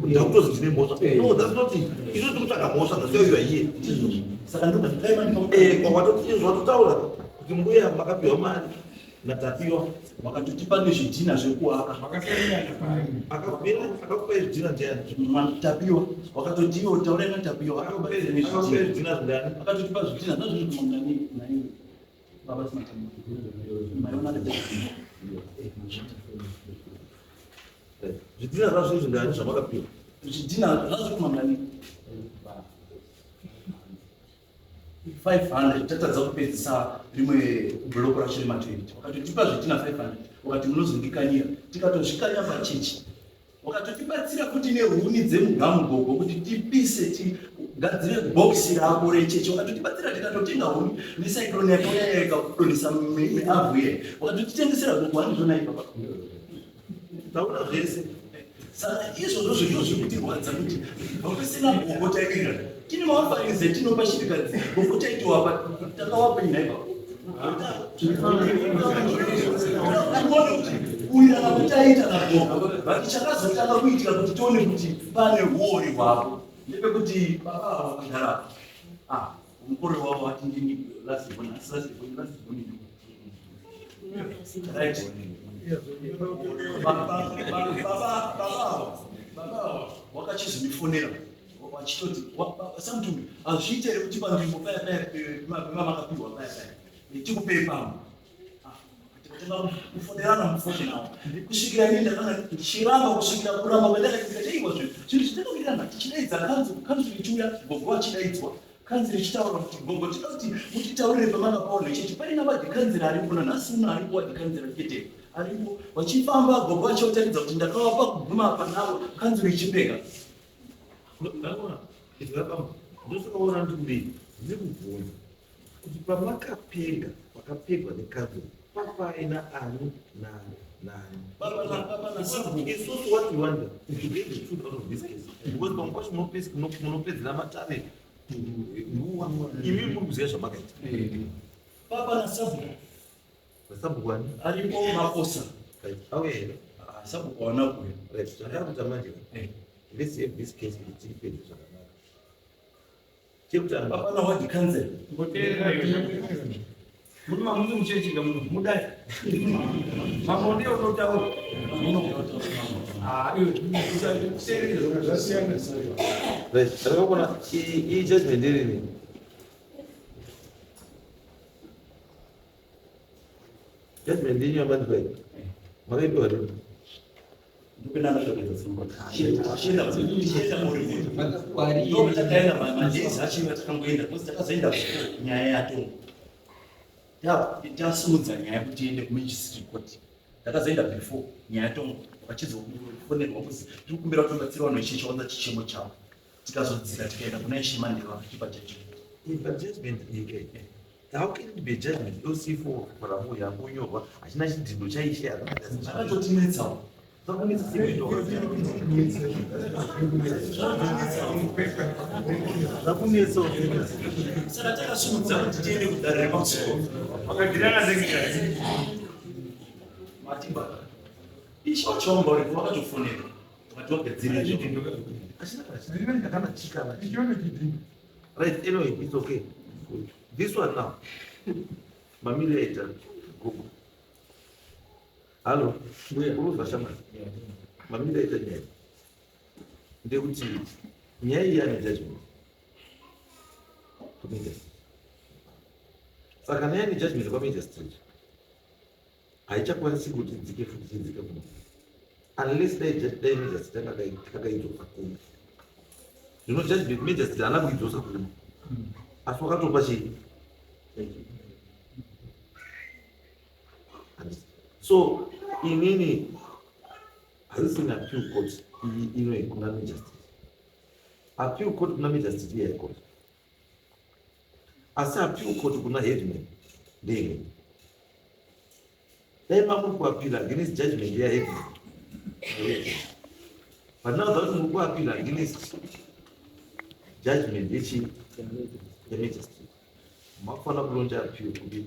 ndakutozi ndine mhosva. No, that's not it. Isu tiri kutsvaga mhosva, that's why you are here. Saka ndokuzvitaima. Watotaura kuti mbuya makapiwa mari naTapiwa. Wakatotipa nezvidhina zvekuaka. Akakupa zvidhina ndiani? Tapiwa. Wakatoti iwe taurai naTapiwa. Akakupa zvidhina zvingani? Akatotipa zvidhina zvazviri kumangani naiwe. Baba simatamba. Maiona akati. Zvidhina zvazvo zvingani zvamakapiwa? Zvidhina zvazviri kumangani 500 tatadza kupedzisa rimwe block racho rematoilet. Wakatotipa zvidhina 500 wakati munozondikanyira, tikatozvikanya pachechi. Wakatotibatsira kuti nehuni dzemugamugogo kuti tipise tigadzire bhokisi rako rechechi. Wakatotibatsira tikatotenga huni necyclone yakauya ikadonhesa miavhu iye. Wakatotitengesera gogo handizvona ipapa. Taura zvese. Saka izvozvo zvinhu zvikutirwadza kuti vakusina gogo taiwirirana. Tine maofferings etinopa shirikadzi gogo taitiwapa takawapa nyaya ipapo. Tione kuti kuwirirana kwataita nagogo but chakazotanga kuitika kuti tione kuti pane huori hwavo ndepekuti baba ava vakagara ah mukuru wavo vati ndini last born asi last born last born right baba baba baba baba wakachizondifonera vachitoti samutumbi hazviite here kuti panzvimbo paya paya pemamakapiwa paya paya tikupei pamwe ah, tikatanga kufonerana mufoni nawo kusvikira ini ndakanga ndichiramba kusvikira kuramba kwandakaita chaiwa zvinhu zvinhu zvitakawirirana tichidaidza kanzuru kanzuru ichiuya gogo achidaidzwa Kanzira ichitaura kuti gogo tinoda kuti mutitaurire pamakapawo nechechi paina wadhikanzira aripo nanhasi uno aripo wadhikanzira chete aripo vachifamba gogo vachivataridza kuti ndakavapa kuguma apa navo kanzuro ichipeka ndosakaona kuti kudii ndiri kubvunza kuti pamakapega pakapegwa nekanzuro papaina ani nani nani isusu what we want is to get the truth out of this case because pamwe pacho munopedzera matare imi muri kuziva zvamakaita baba nasabhuku sabhuku ani aripo makosa auya here ah, sabhuku hawana kuuya right zvandava kuita manje let's have this case kuti tiipedze zvakanaka chekutanga baba na ward council Murume hamusi muchechi ka muno mudai. Mambo ndiye unotaura. Ah, iwe usarire zvasiyana. Right, ndakaona iyi judgment irini. Judgment yenyu yamandipa iyi. Makaipiwa rini? Takaenda madhezi acho takangoenda because takazoenda nyaya yatongo tasimudza nyaya kuti iende kumagistrate court takazoenda before nyaya yatongo vachizofonerwa kuzi tiri kukumbira kuti vabatsire vanhu vechechi vaunza chichemo chavo tikazodzika tikaenda kuna ishe mandeva vachipa judgment But judgment iyi how can it be a judgment LC4 paramu yakunyorwa hachina chidhindo chaishe zvakatotinetsawo zvakunetsawo saka takasumudza kuti tiende kudare remamusoro Vakagirana ndenge matimba ishe wacho wanga vakatofonera vakati wagadzirira hachina chikana right anyway it's okay this one now mamiri aita gogo hallo uruzwa shamwari mamiri aita nyaya ndekuti nyaya iyi yane judgment kumagistrate saka nyaya ine judgment kwamagistrate haichakwanisi kuti dzike futi chidzike kuno unless dai dai magistrate anga akaidzosa kuno zvino judgment magistrate haana kuidzosa kuno asi wakatopa chii so inini hazisina appeal court iyi ino kuna magistrate appeal court kuna magistrate iya court asi appeal court kuna headman ndeimwe dai mamuri kuappeal against judgment yaheadman but now that muri kuappeal against judgment yechi yemagistrate makufanira kulauncha appeal kuti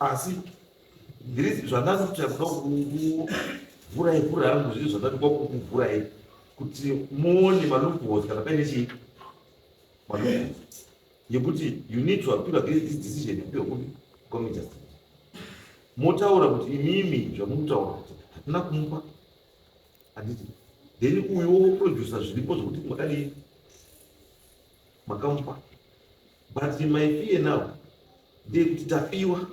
asi ndiri zvandasi kuti kuda kuvhurai vhura yangu zviri zvandati kwakukuvhurai kuti muone maloopholes kana paine chii maloopholes yekuti you need to appeal against this decision yapiwa kupi kwamagistrate motaura kuti imimi zvamukutaura kuti hatina kumupa handiti then uyu woproducer zviripo zvokuti makadii makamupa but my fear now ndeyekuti tapiwa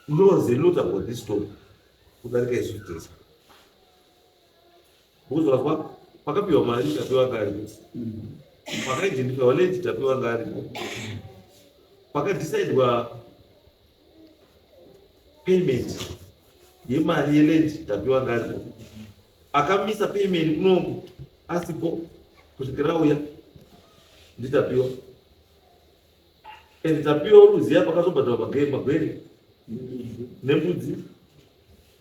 knows a lot about this story kudarika isu tese because wazwa pakapiwa mari tapiwa ngaripo pakaidentifywa land tapiwa ngaripo pakadecidewa payment yemari yeland tapiwa ngaripo akamisa payment kunoku asipo kusvikira auya nditapiwa and tapiwa uruziya pakazobhadharwa magwere nembudzi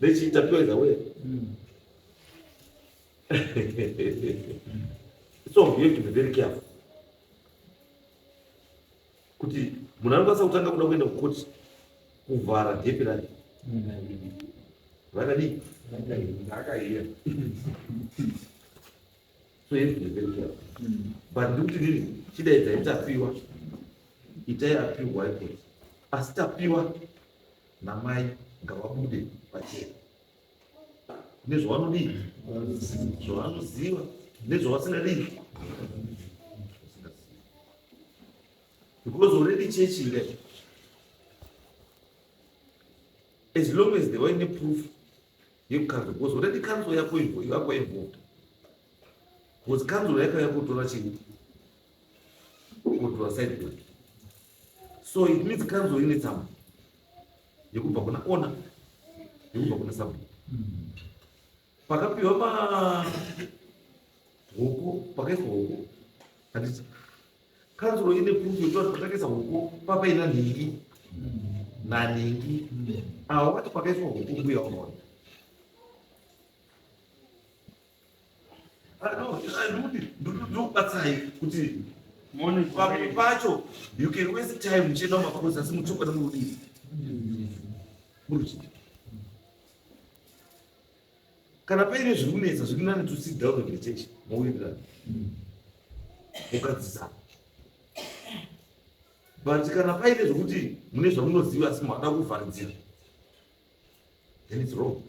nechii tapiwa is aware. So you have to be very careful kuti munhu anokwanisa kutanga kuda kuenda kukoti kuvhara dhepi rake vakadii Ndakaiya. So you have to be very careful. But ndikuti nini, chidaidzai Tapiwa, itai appeal kuHigh Court, asi Tapiwa namai ngavabude pachena nezvavanodii, zvavanoziva nezvavasingadii, because already chechi ile, as long as they were in proof yekukanzuro, because already council yako yako involved, because council yakauya kutora chii, kutora site plan. So it means council ine tsamba yekubva kuna owner, yekubva kuna sabhuku, pakapiwa mahoko, pakaiswa hoko, handiti? Kanzuro ine proof yekuti patakaisa hoko papaina nhingi nanhingi. Avo vati pakaiswa hoko mbuya wakaona. Ndikubatsirai kuti pamwe pacho you can waste time muchienda mumakosi, asi muchokwadi muri kudii, muri kuchii. Kana paine zviri kunetsa, zviri nani to sit down with the church, mowirirana, mugadzisana. But kana paine zvokuti mune zvamunoziva asi mada kuvharidzira, then it's wrong.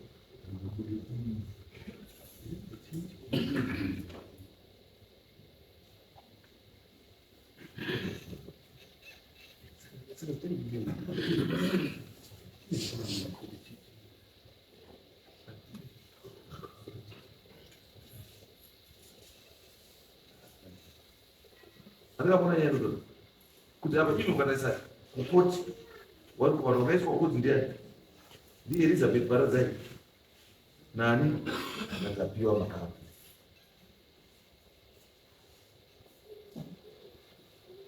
Andingaona nyaya ndodo kuti apa ino ukatarisa kukoti, vanhu vakaiswa kukoti ndiani? NdiElizabeth Baradzai nani? NaTapiwa Makamba,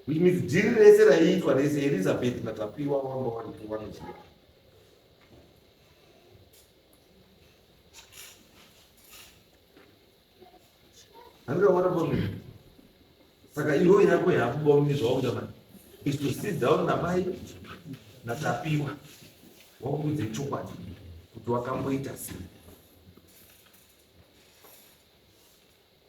which means dhiri rese raiitwa rese, Elizabeth naTapiwa wanga waripo, vanoziva. Handikaona pamwe. Saka iwo yako yakubauni zvawakuita mani is to sit down namai naTapiwa, wakuudze chokwadi kuti wakamboita sei,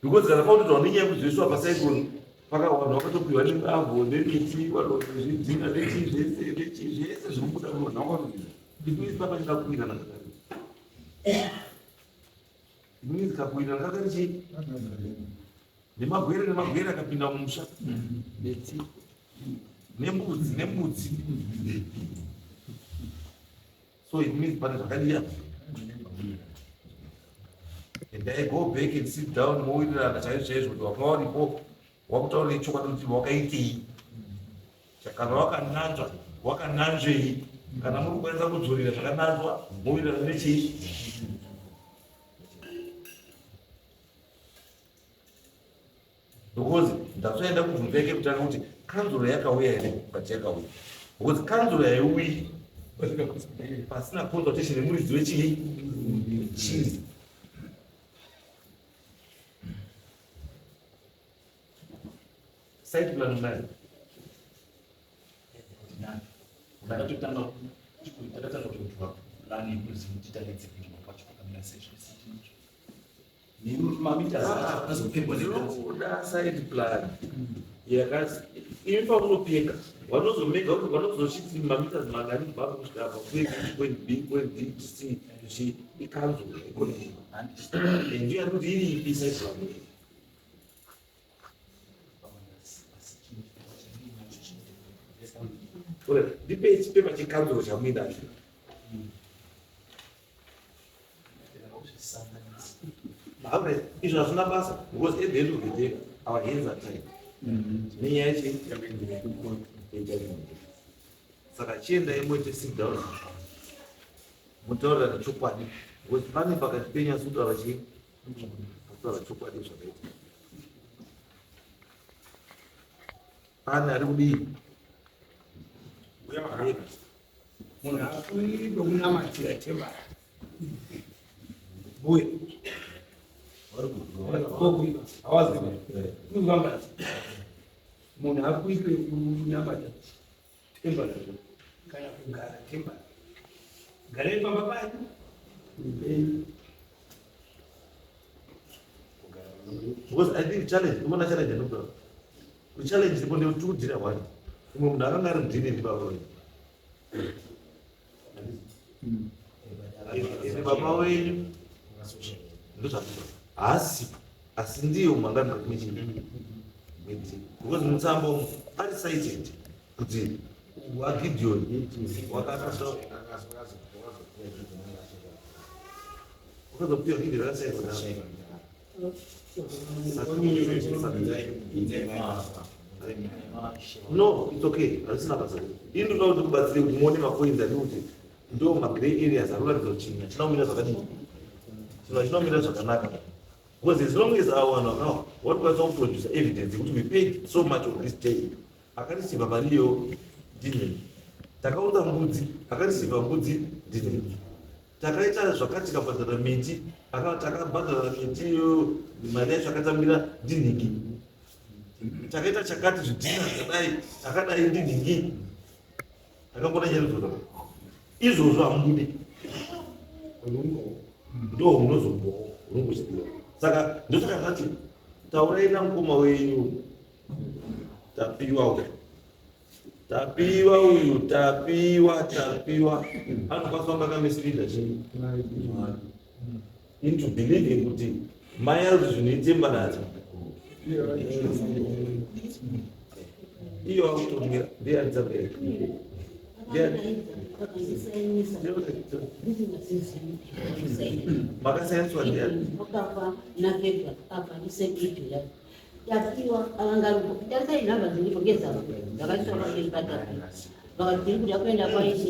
because kana pautotaura nenyaya yekuzoiswa pacyclone, pakawanhu vakatopiwa nemavho nemiti, vanozvidhina nechii zvese, nechii zvese zviri kubuda muvanhu. It means papachida kuwirana kakari. It means kakuwirana kakari chii, nemagwere, nemagwere akapinda mumusha, nembudzi, nembudzi. So it means pane zvakadiya. And I go back and sit down, mowirirana chaizvo chaizvo kuti wanga waripo, wakutaurira chokwadi kuti wakaitei, kana wakananzva, wakananzvei, kana muri kukwanisa kudzorera zvakananzwa, mowirirana nechii. Because ndatoenda kubvunza yake kutanga kuti kanzuro yakauya here, but yakauya because kanzuro yaiuyi pasina consultation yemuridzi wechii chii. Site plan unayo? Ndakatotanga, takatanga kutodraw plan yekuziva kuti taridze kuti kwacho kwakamira sei, zvese tinazvo nemamita acho akazopegwa. Ndinokuda site plan yakati imi pamunopeka vanozomega kuti vanozochiti mameters mangani kubva apa kusvika apa, point A, point B, point D, C to C, ikanzuro economy ndiyo yari kuti iri ipi site plan. Alright, ndipei chipepa chekanzuro chamuinacho. Alright, izvo hazvina basa because at the end of the day our hands are tied nenyaya yechi. Saka chiendai moite sit down, mutaurirane chokwadi, because pane pakati penyu asi kutaura chii, kutaura chokwadi zvakaita pane ari kudii. Munhu akuide kunamatira chembara mbuya. Munhu akuitwe kunamata temporary kana kugara temporary. Garai pamba panyu mupei. Because I think challenge, unoona challenge yandinotaura. Kuti challenge iripo ndeyekuti tiri kudhira one. Umwe munhu akanga ari mudhini ndibaba wenyu. Ende baba wenyu ndozvandinotaura. Haasipo asi ndiye umwe anga ari mukati mechii? Medhini. Because mutsamba umu ari cited kuti waGideon wakakasva wakazopiwa Gideon akasainwa naye. No, it's okay. Hazvisina basa. Ini ndinoda kuti ndikubatsire kuti muone mapoints andi kuti ndo magrey areas anoratidza kuti chinhu hachina kumira zvakadii. Chinhu hachina kumira zvakanaka. Because as long as our vanhu vakawa vari kukwanisa kuproduce evidence yekuti we paid so much on this day. Akareceiva mari iyo ndini. Takaunza mbudzi, akareceiva mbudzi ndini. Takaita zvakati tikabhadhara miti, takabhadhara miti iyo mari yacho akatambira ndinhingi. Takaita chakati zvidhina zvakadai, takadai ndinhingi. Takambona nyaya izvozvo hamubudi. Ndo hunozobhowa hunongochidiwa. Saka ndosaka ndati taurai namukoma wenyu Tapiwa uyu. Tapiwa uyu, tapiwa, tapiwa. Anokwanisa kunge akamisleader chii? Into believing kuti mai ari kuti zvinhu itemba nadzo. Iyo akutomira ndiye adzabeka. Makasainiswa ndiani? Wakafa naFebruary apa ndisekijuly. Tapiwa akanga tarisai nhamba dziripo ngedzavo dzakaiswa pamberi paTapiwa vakati tiri kuda kuenda kwaishe.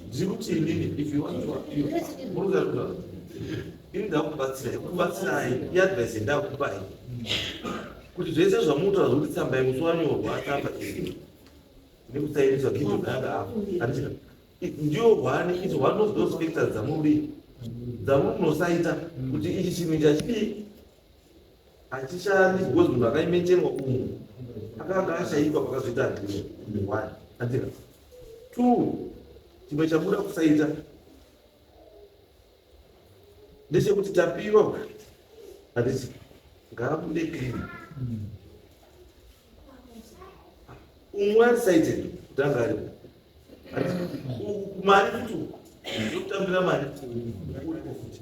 Ndiri kuti inini if you want to appeal muruza ini ndakubatsirai kubatsirai iadvice yandakupai kuti zvese zvamunotaura zvekuti tsamba yemusi wanyorwa tsamba iyi nekusainiswa gideon anga afa andika ndiyo one is one of those factors dzamuri dzamunosaita kuti ichi chinhu ichi hachidii hachishandi because munhu akaimenchenwa umu akanga ashaikwa pakazoita agreement one andika two chimwe chamuda kusaita ndechekuti tapiwa handiti ngaabude clean umwe ari cited kuti anga aripo mari futi uku yokutambira mari uripo futi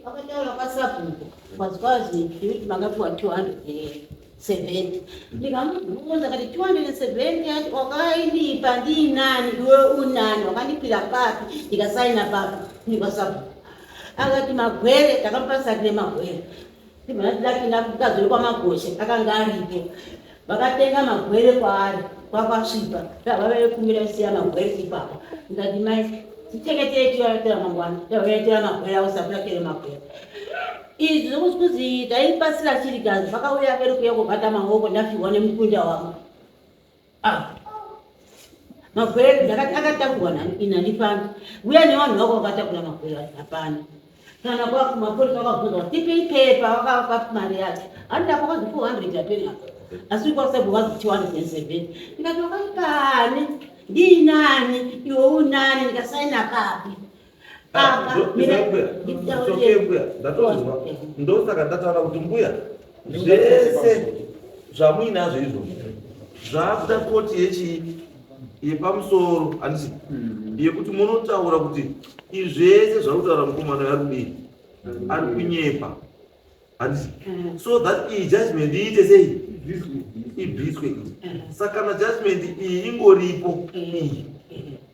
Akataura kwasabhuku kwazikwazi kuti makapiwa 270 ndikamubvunza kati 270 ati wakaindipa ndiinani iwe unani wakandipira papi ndikasaina papi ndikwasabhuku akati magwere takamupa saki remagwere ndibva kwamagoshe akanga aripo vakatenga magwere kwaari kwakwasvipa vavaikumira siya magwere ipapo ndikati mai tichengetei tivaitira mangwana tavaitira magwere avo sakura magwere izvi zvokuti kuzi taipasira chirikazi vakauya veri kuya kubata maoko ndafiwa nemukunda wangu Ah. Magwere ndakati akatakurwa nani pano. Uya nevanhu vako vakatakura magwere hapana. Kana kwa mapurisa vakabvunza kuti tipe ipepa vakapa mari yacho. Handi apa kwazi 400 yaperi apa. Asi kwa sabu wazi 207. Ndikati wakaipani? Ndinani? Iwe unani? Ndikasaina papi? Ah, mbuya ndatozwa ndosaka ndataura kuti mbuya zvese zvamuinazvo izvo zvakuda koti yechii yepamusoro handiti yekuti munotaura kuti izvese zvauri kutaura mukomana ari kudii ari kunyepa handiti so that iyi judgment iite sei ibviswe iyi saka kana judgment iyi ingoripo iyi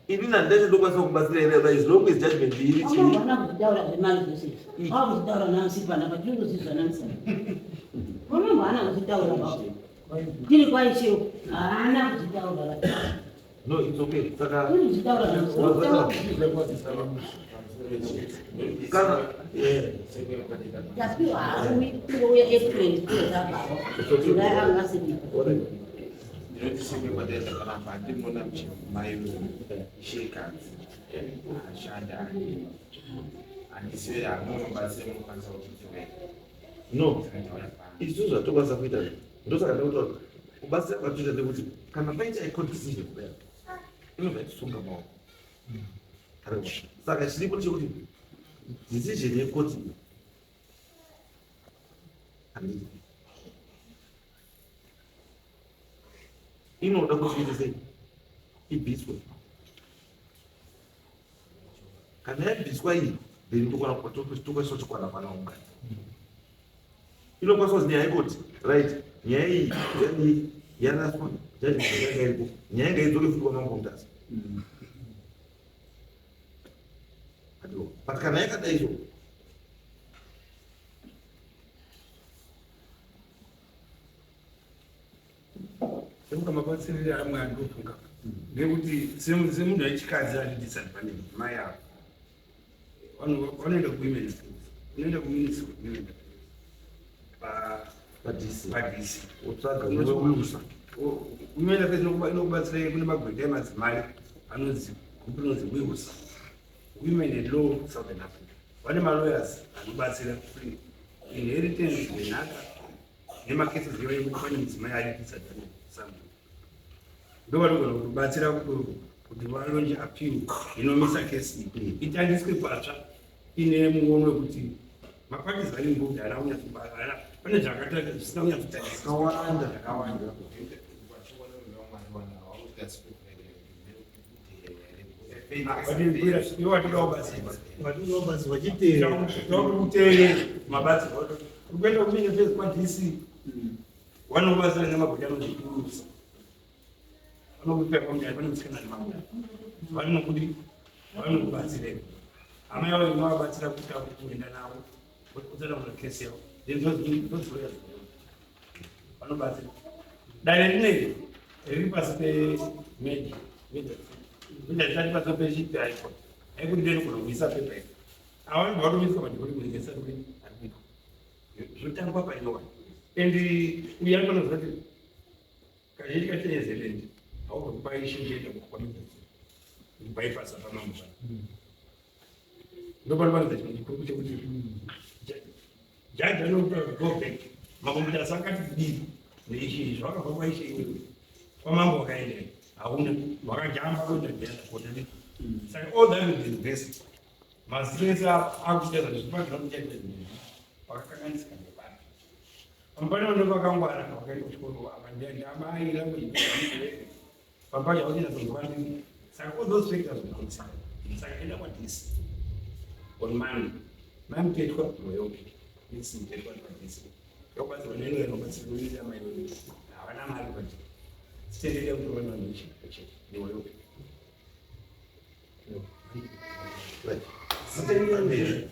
ini nandacho ndokwanisa kubatsira here as long as judgment iri chii kutaura zvemari zvese izvi wakuzvitaura nansi panapa tiri kuzvizwa nansi unombo haana kuzvitaura tiri kwaishe haana kuzvitaura No, it's okay. Saka kana Tapiwa hauyi kungouya April kuzabvawo. July anga asiripo. Ndinoti simbe kwataita panapa handimona mai ishirikadzi ashanda handisiwe hamunobatsire munokwanisa kuti no isu zvatokwanisa kuita ndosaka ndakutaura kubatsira kwatoita ndekuti kana paita a court decision kudai inobva yatisunga maoko. Saka chiripo ndechekuti decision yekoti handiti inoda kuti iite sei ibviswe. Kana yabviswa iyi then tokwanisa kutokwana kwana ungana inokwanisa kuzi nyaya yekoti right nyaya iyi yadii yaraswa judgment yanga iripo nyaya ngaidzoke futi kwamambo Mutasa. But kana yakadai so Semuka mabatsirire amwe andinofunga ndekuti semunhu wechikadzi ari disadvantage mai avo vanoenda kuwomen unoenda kuministry of women padc padc wotsvaga wewilson. Women affairs inokubatsirai kune magweta emadzimai anonzi group rinonzi WILSA, Women in Law Southern Africa. Vane malawyers anobatsira free inheritance nenhaka nemacases iwayo ekuti pane mudzimai ari disadvantage somewhere, ndo vanogona kubatsira kuti valaunche appeal inomisa kesi iyi itandiswe patsva ine muono wekuti maparties ari involved haana kunyatsobara, pane zvakataka zvisina kunyatsotariswa. Zvakawanda. Zvakawanda. Iwe watoda kubatsirwa. Vatoda kubatsirwa chiteera. Tokuteerera mabatsirwa ukuenda kumine fezi kwaDC vanobatsira nemagweta anozvikurusa vanokupa pamunyaya pane musikana nemaguta vanokudi vanokubatsirei hama yavo inovabatsira kuita kuenda navo kutsanangura kesi yavo then ndodziroya vanobatsira. Dare rineri riri pasi pemeja meja risati pasi pechipi haikoti haikuti ndinogona kuisa pepa iri ava vanobva vatomiswa padhikoti kuti ari kuitwa zvotangwa painowa and uyu anotonoziva kuti kazhinji kacho nezeland haubva kupaishe uchienda kukwamidza kubypassa pamambo ndopanopanidza chimwe chikuru chekuti jaji anopa go back makombiyuta asakati kudii neishe izvo vakabva kwaishe iwewe kwamambo wakaendera hauna wakajamba kuenda kota. Saka all that will be reversed. Mazita ese akuita zvezvifanira kuchaita pakakanganisika ndepapi pambane vanenge vakangwara vakaenda kuchikoro ava ndamai language pambacho hauchinyatsonzwani. Saka all those factors will consider. Saka enda kwaDC on Monday, mai Mutetwa moyopi misi Mutetwa kwaDC yobatsirwa neno inobatsirwa inoita mai havana mari but sitendere kuti vana vanochete nemoyopi. Right. Zita mberi.